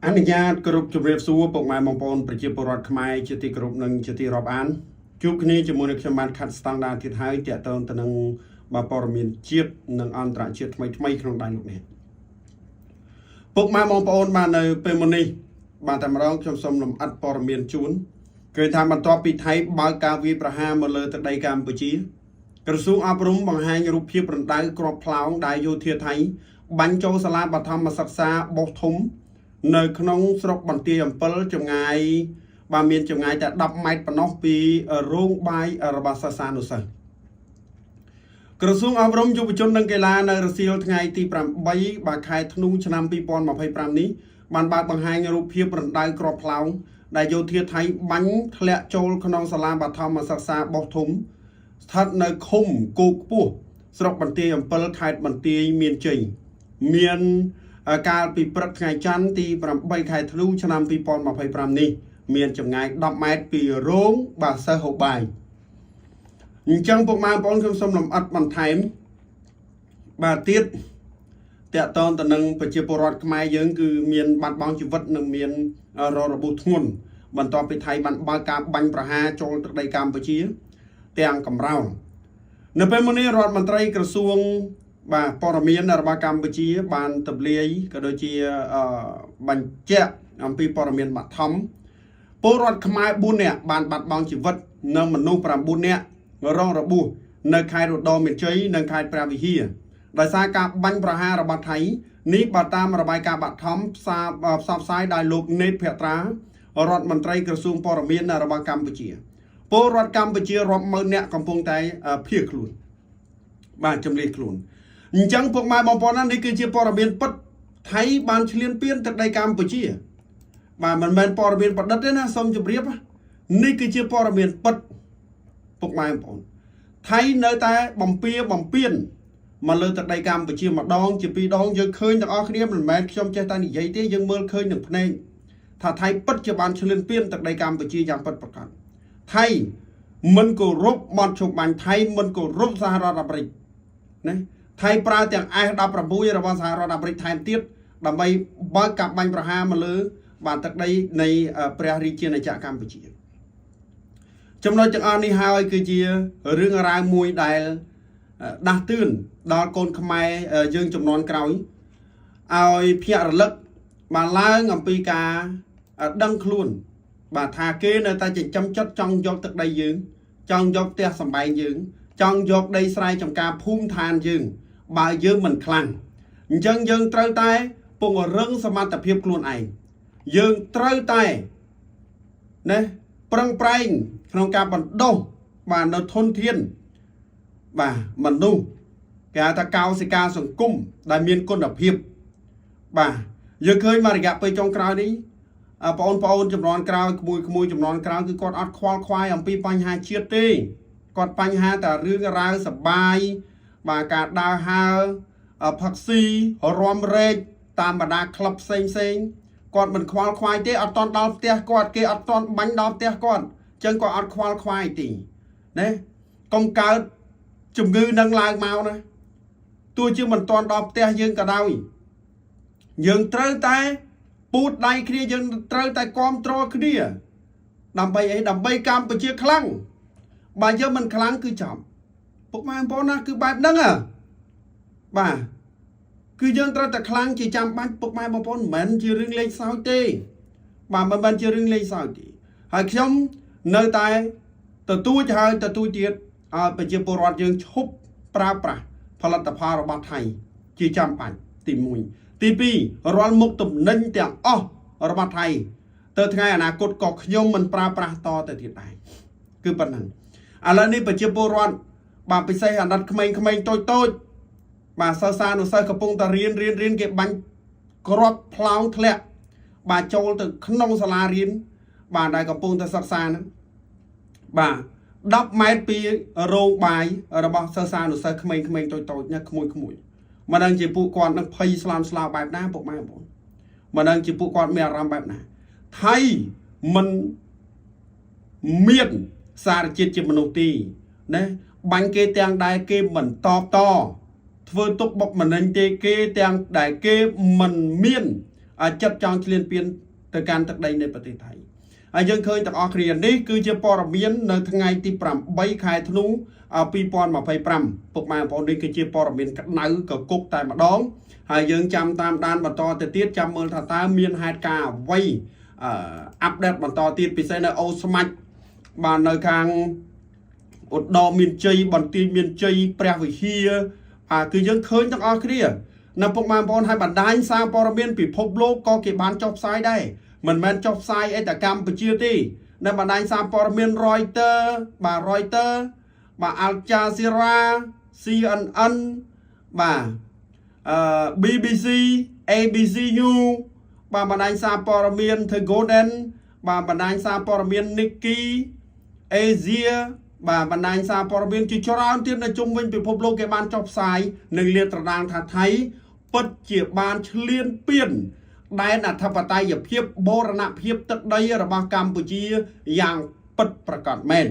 អនុញ្ញាតគោរពជម្រាបសួរពុកម៉ែបងប្អូនប្រជាពលរដ្ឋខ្មែរជាទីគោរពនិងជាទីរាប់អានជួបគ្នាជាមួយនឹងខ្ញុំបានខាត់ស្តង់ដារទៀតហើយតាក់ទងទៅនឹងបាទព័ត៌មានជាតិនិងអន្តរជាតិថ្មីថ្មីក្នុងដៃលោកនេះពុកម៉ែបងប្អូនបាទនៅពេលមុននេះបាទតែម្ដងខ្ញុំសូមលម្អិតព័ត៌មានជូនគឺថាបន្ទាប់ពីថៃបើកការវាយប្រហារមកលើទឹកដីកម្ពុជា ក្រសួងអប់រំបង្ហាញរូបភាពរណ្ដៅក្របផ្លោងដែលយោធាថៃបាញ់ចូលសាលាបឋមសិក្សាបោះធំ នៅក្នុងស្រុកបន្ទាយអំពិលចម្ងាយបាទមានចម្ងាយតែ10ម៉ែត្រប៉ុណ្ណោះពីរោងបាយរបស់សិស្សានុសិស្សក្រសួងអប់រំយុវជននិងកីឡានៅរសៀលថ្ងៃទី8បាទខែធ្នូឆ្នាំ2025នេះបានបើកបង្ហាញរូបភាពរណ្ដៅក្របផ្លោងដែលយោធាថៃបាញ់ធ្លាក់ចូលក្នុងសាលាបឋមសិក្សាបោះធំ ស្ថិតនៅឃុំគោកខ្ពស់ស្រុកបន្ទាយអំពិលខេត្តបន្ទាយមានជ័យមានកាលពីព្រឹកថ្ងៃច័ន្ទទី8ខែធ្នូឆ្នាំ2025នេះមានចម្ងាយ10ម៉ែត្រពីរោងបាទសិស្សហូបាយអញ្ចឹងពុកម៉ែបងប្អូនខ្ញុំសូមលម្អិតបន្ថែមបាទទៀតតកតងទៅនឹងប្រជាពលរដ្ឋខ្មែរយើងគឺមានបាត់បង់ជីវិតនិងមានរងរបួសធ្ងន់បន្ទាប់ពីថៃបានបើកការបាញ់ប្រហារចូលទឹកដីកម្ពុជា ទាំងកំរោលនៅពេលមុននេះរដ្ឋមន្ត្រីក្រសួងបាទព័ត៌មានរបស់កម្ពុជា បានទម្លាយក៏ដូចជាអឺបញ្ជាក់អំពីព័ត៌មានបឋមពលរដ្ឋខ្មែរ4នាក់បានបាត់បង់ជីវិតនិងមនុស្ស9នាក់រងរបួសនៅខេត្តឧត្តរមានជ័យនិងខេត្តព្រះវិហារដោយសារការបាញ់ប្រហាររបស់ថៃនេះបើតាមរបាយការណ៍បឋមផ្សាផ្សព្វផ្សាយដោយលោកនេតភត្រារដ្ឋមន្ត្រីក្រសួងព័ត៌មានរបស់កម្ពុជា ពលរដ្ឋកម្ពុជារាប់ម៉ឺននាក់កំពុងតែភៀសខ្លួនបាទជំលះខ្លួនអញ្ចឹងពុកម៉ែបងប្អូនណានេះគឺជាព័ត៌មានពិតថៃបានឈ្លានពានទឹកដីកម្ពុជា បាទមិនមែនព័ត៌មានប្រឌិតទេណាសូមជម្រាបនេះគឺជាព័ត៌មានពិតពុកម៉ែបងប្អូនថៃនៅតែបំពៀបំពៀនមកលើទឹកដីកម្ពុជាមួយដងជាពីរដងយើងឃើញទាំងអស់គ្នាមិនមែនខ្ញុំចេះតែនិយាយទេយើងមើលឃើញនឹងភ្នែកថាថៃពិតជាបានឈ្លានពានទឹកដីកម្ពុជាយ៉ាងពិតប្រាកដថៃមិនគោរពបទឈប់បាញ់ថៃមិនគោរពសហរដ្ឋអាមេរិកណាថៃប្រើទាំង S16 របស់សហរដ្ឋអាមេរិកថែមទៀតដើម្បីបើកការបាញ់ប្រហារមកលើបាទទឹកដីនៃព្រះរាជាណាចក្រកម្ពុជា ចំណុចទាំងអស់នេះហើយគឺជារឿងរ៉ាវមួយដែលដាស់តឿនដល់កូនខ្មែរយើងចំនួនក្រោយឲ្យភ្ញាក់រលឹកបានឡើងអំពីការដឹងខ្លួន បាទថាគេនៅតែចិញ្ចឹមចិត្តចង់យកទឹកដីយើង ចង់យកផ្ទះសម្បែងយើង ចង់យកដីស្រែចម្ការភូមិឋានយើង បើយើងមិនខ្លាំងអញ្ចឹងយើងត្រូវតែពង្រឹងសមត្ថភាពខ្លួនឯងយើងត្រូវតែណាប្រឹងប្រែងក្នុងការបណ្ដុះបាទនៅធនធានបាទមនុស្សគេហៅថាកោសិកាសង្គមដែលមានគុណភាពបាទយើងឃើញមករយៈពេលចុងក្រោយនេះបងប្អូនចំនួនក្រោយក្មួយក្មួយចំនួនក្រោយគឺគាត់អត់ខ្វល់ខ្វាយអំពីបញ្ហាជាតិទេគាត់បញ្ហាតែរឿងរ៉ាវសបាយបាទការដើរហើរផឹកស៊ីរំរែកតាមបណ្ដាក្លឹបផ្សេងផ្សេងគាត់មិនខ្វល់ខ្វាយទេអត់តន់ដល់ផ្ទះគាត់គេអត់តន់បាញ់ដល់ផ្ទះគាត់អញ្ចឹងគាត់អត់ខ្វល់ខ្វាយទេណាកុំកើតជំងឺនឹងឡើងមកណាទោះជាមិនតន់ដល់ផ្ទះយើងក៏ដោយយើងត្រូវតែពូតដៃគ្នាយើងត្រូវតែគ្រប់គ្រងគ្នា ដើម្បីអីដើម្បីកម្ពុជាខ្លាំងបើយើងមិនខ្លាំងគឺចប់ពុកម៉ែបងប្អូនណាគឺបែបហ្នឹងហ៎បាទគឺយើងត្រូវតែខ្លាំងជាចាំបាច់ពុកម៉ែបងប្អូនមិនមែនជារឿងលេងសើចទេបាទមិនមែនជារឿងលេងសើចទេហើយខ្ញុំនៅតែទទូចហើយទទូចទៀតឲ្យប្រជាពលរដ្ឋយើងឈប់ប្រើប្រាស់ផលិតផលរបស់ថៃជាចាំបាច់ទី1ទី2រាល់មុខទំនិញទាំងអស់របស់ថៃទៅថ្ងៃអនាគតក៏ខ្ញុំមិនប្រើប្រាស់តទៅទៀតដែរគឺប៉ុណ្ណឹងឥឡូវនេះប្រជាពលរដ្ឋបាទពិសេសអាណិតក្មេងៗតូចតូចបាទសិស្សានុសិស្សកំពុងតែរៀនរៀនរៀនគេបាញ់ក្របផ្លោងធ្លាក់បាទចូលទៅក្នុងសាលារៀនបាទដែលកំពុងតែសិក្សាហ្នឹងបាទ10ម៉ែត្រពីរោងបាយរបស់សិស្សានុសិស្សក្មេងៗតូចតូចណាក្មួយក្មួយមិនដឹងជាពួកគាត់នឹងភ័យស្លន់ស្លោបែបណាពុកម៉ែបងប្អូនមិនដឹងជាពួកគាត់មានអារម្មណ៍បែបណាថៃមិនមានសារជាតិជាមនុស្សទីណាបាញ់គេទាំងដែលគេមិនតបត ធ្វើទុកបុកម្នេញទេគេទាំងដែលគេមិនមាន ចិត្តចង់ឈ្លានពានទៅកាន់ទឹកដីនៃប្រទេសថៃហើយយើងឃើញទាំងអស់គ្នានេះគឺជាព័ត៌មាននៅថ្ងៃទី8ខែធ្នូ2025ពុកម៉ែបងប្អូននេះគឺជាព័ត៌មានក្តៅកគុកតែម្ដងហើយយើងចាំតាមដានបន្តទៅទៀតចាំមើលថាតើមានហេតុការណ៍អ្វី update បន្តទៀតពិសេសនៅអូស្មាច់បាទនៅខាងឧត្តរមានជ័យបន្ទាយមានជ័យព្រះវិហារអាគឺយើងឃើញទាំងអស់គ្នានៅពុកម៉ែបងប្អូនហើយបណ្ដាញសារព័ត៌មានពិភពលោកក៏គេបានចុះផ្សាយដែរមិនមែនចុះផ្សាយអីតែកម្ពុជាទេនៅបណ្ដាញសារព័ត៌មាន Reuters បាទ Reuters បាទ Al Jazeera CNN បាទBBC ABC News បាទបណ្ដាញសារព័ត៌មាន The Guardian បាទបណ្ដាញសារព័ត៌មាន Nikkei Asia បាទបណ្ដាញសារព័ត៌មានជាច្រើនទៀតនៅជុំវិញពិភពលោកគេបានចុះផ្សាយនិងលាតត្រដាងថាថៃពិតជាបានឈ្លានពានដែនអធិបតេយ្យភាពបូរណភាពទឹកដីរបស់កម្ពុជាយ៉ាងពិតប្រាកដមែន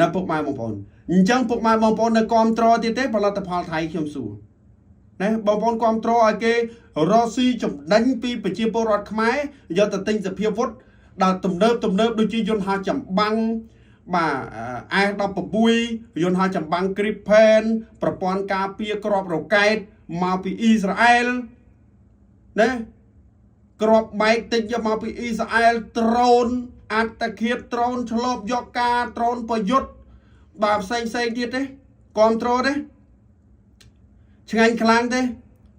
ណាពុកម៉ែបងប្អូនអញ្ចឹងពុកម៉ែបងប្អូននៅគាំទ្រទៀតទេផលិតផលថៃខ្ញុំសួរណាបងប្អូនគាំទ្រឲ្យគេរកស៊ីចំណេញពីប្រជាពលរដ្ឋខ្មែរយកទៅទិញសភាវុធដល់ទំនើបទំនើបដូចជាយន្តហោះចម្បាំងបាទ S16 យន្តហោះចម្បាំង Gripen ប្រព័ន្ធការពារគ្រាប់រ៉ុកែតមកពីអ៊ីស្រាអែលណាគ្រាប់បែកទិញយកមកពីអ៊ីស្រាអែលដ្រូនអត្តឃាតដ្រូនឆ្លប់យកការដ្រូនប្រយុទ្ធបាទផ្សេងផ្សេងទៀតទេគ្រប់ត្រូលទេឆ្ងាញ់ខ្លាំងទេ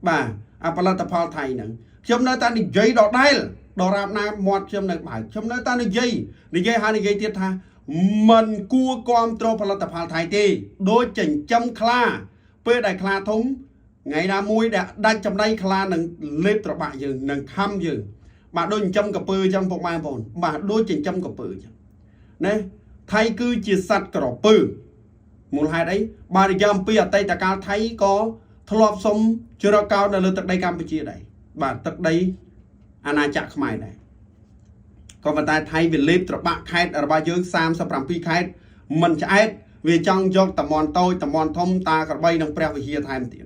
បាទអាផលិតផលថៃហ្នឹងខ្ញុំនៅតែនិយាយដដែលដរាបណាមាត់ខ្ញុំនៅបើកខ្ញុំនៅតែនិយាយនិយាយហើយនិយាយទៀតថាមិនគួរគ្រប់គ្រងផលិតផលថៃទេដូចចិញ្ចឹមខ្លាពេលដែលខ្លាធំថ្ងៃណាមួយដែលដាច់ចំណៃខ្លានឹងលេបត្របាក់យើងនឹងខំយើងបាទដូចចិញ្ចឹមកពើអញ្ចឹងពុកម៉ែបងប្អូនបាទដូចចិញ្ចឹមកពើអញ្ចឹងណាថៃគឺជាសត្វក្រពើមូលហេតុអីបាទរយៈអំពីអតីតកាលថៃក៏ធ្លាប់សុំជ្រកកោននៅលើទឹកដីកម្ពុជាដែរបាទទឹកដីអាណាចក្រខ្មែរដែរក៏ប៉ុន្តែថៃវាលេបត្របាក់ខេត្តរបស់យើង37ខេត្តមិនឆ្អែតវាចង់យកតំនតូចតំនធំតាក្របីនិងព្រះវិហារថែមទៀត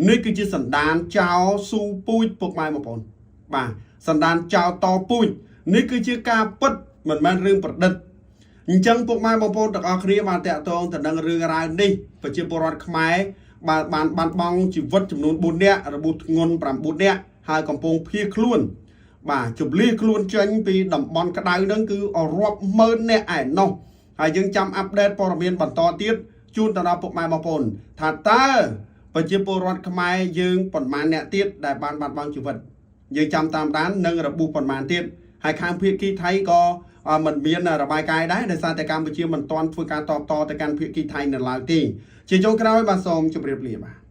នេះគឺជាសន្តានចោលស៊ូពូជពុកម៉ែបងប្អូនបាទសន្តានចោលតពូជនេះគឺជាការពិតមិនមែនរឿងប្រឌិតអញ្ចឹងពុកម៉ែបងប្អូនទាំងអស់គ្នាបានតាក់ទងទៅនឹងរឿងរ៉ាវនេះប្រជាពលរដ្ឋខ្មែរបាទបានបាត់បង់ជីវិតចំនួន4នាក់របួសធ្ងន់9នាក់ហើយកំពុងភៀសខ្លួនបាទជម្លៀសខ្លួនចេញពីតំបន់ក្តៅហ្នឹងគឺរាប់ម៉ឺននាក់ឯណោះហើយយើងចាំ update ព័ត៌មានបន្តទៀតជូនទៅដល់ពុកម៉ែបងប្អូនថាតើប្រជាពលរដ្ឋខ្មែរយើងប៉ុន្មានអ្នកទៀតដែលបានបាត់បង់ជីវិតយើងចាំតាមដាននិងរបួសប៉ុន្មានទៀតហើយខាងភាគីថៃក៏មិនមានរបាយការណ៍ដែរដោយសារតែកម្ពុជាមិនទាន់ធ្វើការតបតទៅកាន់ភាគីថៃនៅឡើយទេជាចុងក្រោយបាទសូមជម្រាបលាបាទ។